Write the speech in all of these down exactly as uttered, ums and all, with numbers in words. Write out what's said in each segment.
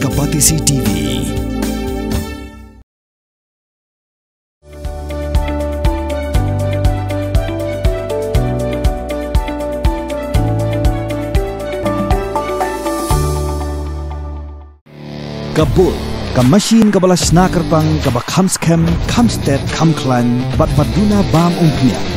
Ka Batesi T V. Ka Bull, ka machine kaba la shna kyrpang, kaba kham skhem, kham stet, kham khlaiñ, bad ba duna bam umphniang.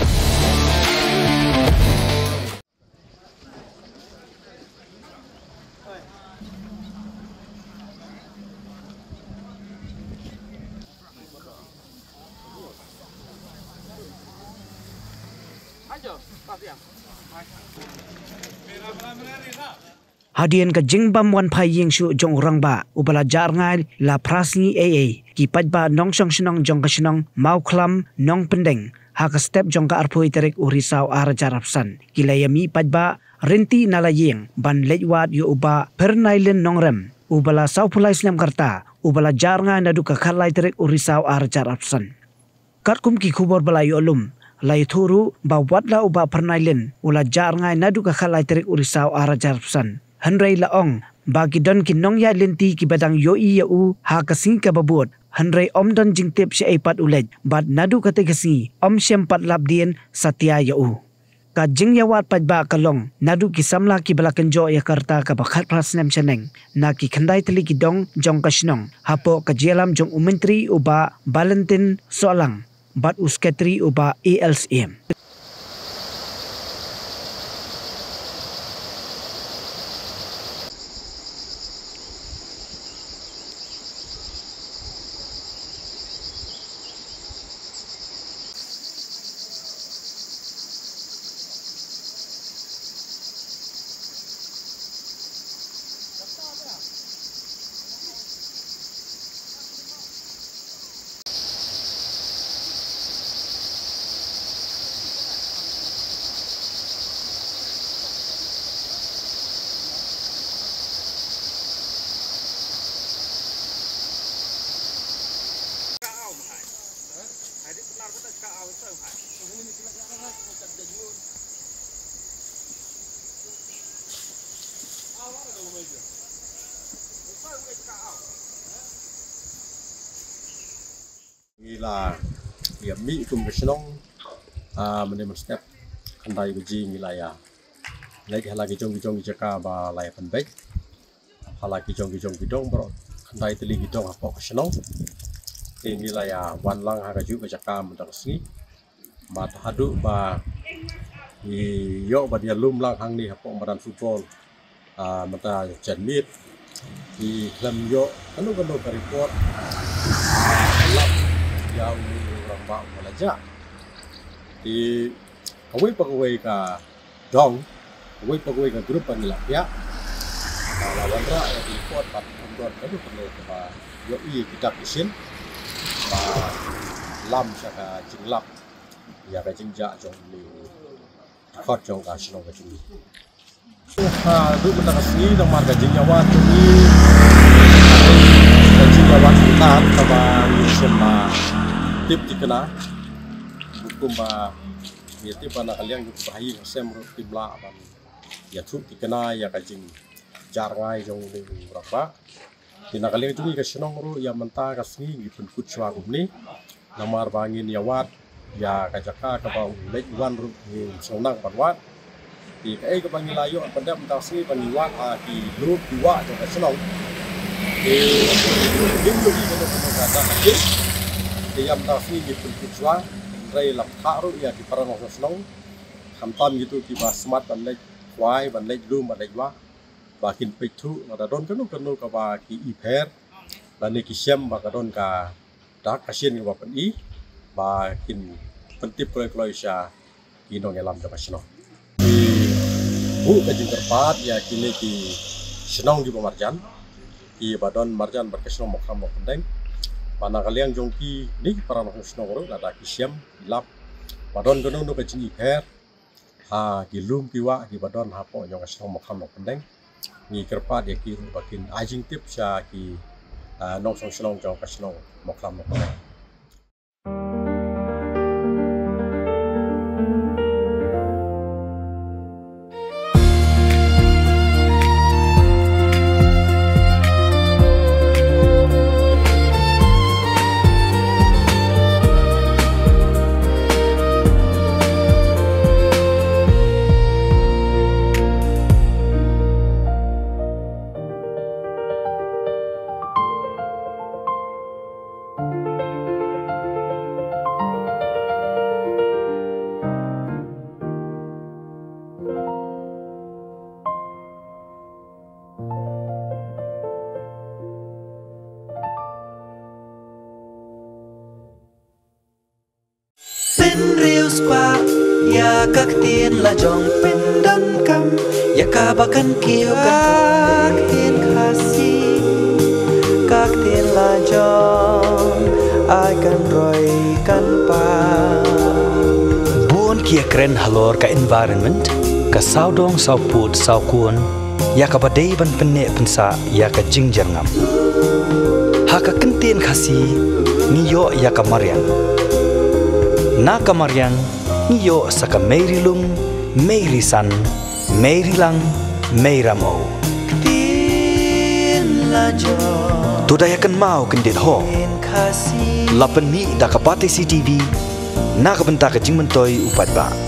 Hadien ka jingbym wan phai ïing shuh jong u rangbah uba la jah rngai la phra sngi eiei, ki paidbah nongshong shnong jong ka shnong Mawkhlam Nongpyndeng ha ka step jong ka arphew tarik u Risaw ar hajar arphew san, ki la ïamih paidbah ryntih na la ïing ban leit wad ïa u Bah Pyrnailin Nongrem uba la sawphew lai snem ka rta, uba la jah rngai naduh ka khatlai tarik u Risaw ar hajar arphew san. Katkum ki khubor ba la ïoh lum, la ïathuh ruh ba wat la u Bah Pyrnailin u la jah rngai naduh ka khatlai tarik u Risaw ar hajar arphew san, hynrei la ong ba ki don ki nongïaid lynti kiba dang ïohi ïa u ha ka sngi kaba bud, hynrei ym don jingtip shaei pat u leit, bad naduh katei ka sngi ym shym pat lap dien satia ïa u. Ka jingïawad paidbah ka long naduh ki samla kiba la kynjoh ïa ka rta kaba khatphra snem shaneng na ki khyndai tylli ki dong jong ka shnong, hapoh ka jingïalam jong u Myntri u Bah Valentin Sohlang bad u Sekretari u Bah A L Syiem. Ngi la ïa mih kum ka shnong, ah, mynne mynstep khyndai baje ngi la ïa leit ha la ki jong ki jong ki jaka ba la ïa pynbeit ha la ki jong ki jong ki dong baroh khyndai tylli ki dong hapoh ka shnong. Te ngi la ïa wan lang ha kajuh ka jaka mynta ka sngi. Bad haduh ba ngi ïoh ban ïalum lang hangne hapoh madan football, ah, mynta janmiet, ngi khlem ïoh kano kano ka report lap ïa u rangbah uba la jah. Te kawei pa kawei ka dong, kawei pa kawei ka group ba ngi la piah, ba la wanrah ïa ki report bad ym don kano kano kaba ïohi ki dak ki shin ba lam sha ka jinglap ïa ka jingjah jong une u dkhot jong ka shnong ka jong ngi. Haduh mynta ka sngi namar ka jingïawad jong ngi, ka jingïawad mynta kaba ngi shem ba tip thikna, kumba ngi tip ba na ka liang jong kiba ha ïing ha sem ruh kim lah ban ïathuh thikna ïa ka jingjah rngai jong une u rangbah. Te na ka liang jong ngi ka shnong ruh ïa mynta ka sngi ngi pynkut shuwa kumne. Namar ba ngin ïa wad ïa ka jaka kaba u leit u wan ruh ngim sngewbha ban wad. Te kaei kaba ngi la ïoh pyndep mynta ka sngi ba ngi wad ha ki lum ki wah jong ka shnong. Te ngim ïohi kano kano ka dak ka jing. Te ïa mynta ka sngi ngi pynkut shuwa, hynrei la pynthah ruh ïa ki para nongshong shnong, khamtam kito kiba smat ban leit khwai, ban leit lum, ban leit wah, ba kin peit thuh lada don kano kano kaba ki i pher lane ki shem ba ka don ka dak ka shin kaba pyni, ba kin pyntip kloi kloi sha ki nongïalam jong ka shnong. Ngi buh ka jingkyrpad ïa kine ki shnong kiba marjan, kiba don marjan bad ka shnong Mawkhlam Nongpyndeng, ba na ka liang jong kine ki para nongshong shnong ruh lada ki shem ki lap ba don kano kano ka jing i pher ha ki lum ki wah kiba don hapoh jong ka shnong Mawkhlam Nongpyndeng, ngi kyrpad ïa ki ruh ba kin ai jingtip sha ki, ah, nongshong shnong jong ka shnong Mawkhlam Nongpyndeng. Pynriewspah ïa ka ktien la jong, pyndonkam ïa kaba kan kiew, ka ktien Khasi, ka ktien la jong, ai kan roi kan pang. Bun ki ïakren halor ka environment, ka sawdong sawpud sawkun, ïa kaba dei ban pynneh pynsah ïa ka jingjyrngam. Ha ka kyntien Khasi ngi ïoh ïa ka mariang. Na ka mariang ngi ïoh sa ka mei ri lung, mei ri san, mei ri lang, mei ram o. Ktien la jong. To da ïa kynmaw kyndit ho. Ktien Khasi. La pynmih da ka Batesi TV na ka bynta ka jingmyntoi u paidbah.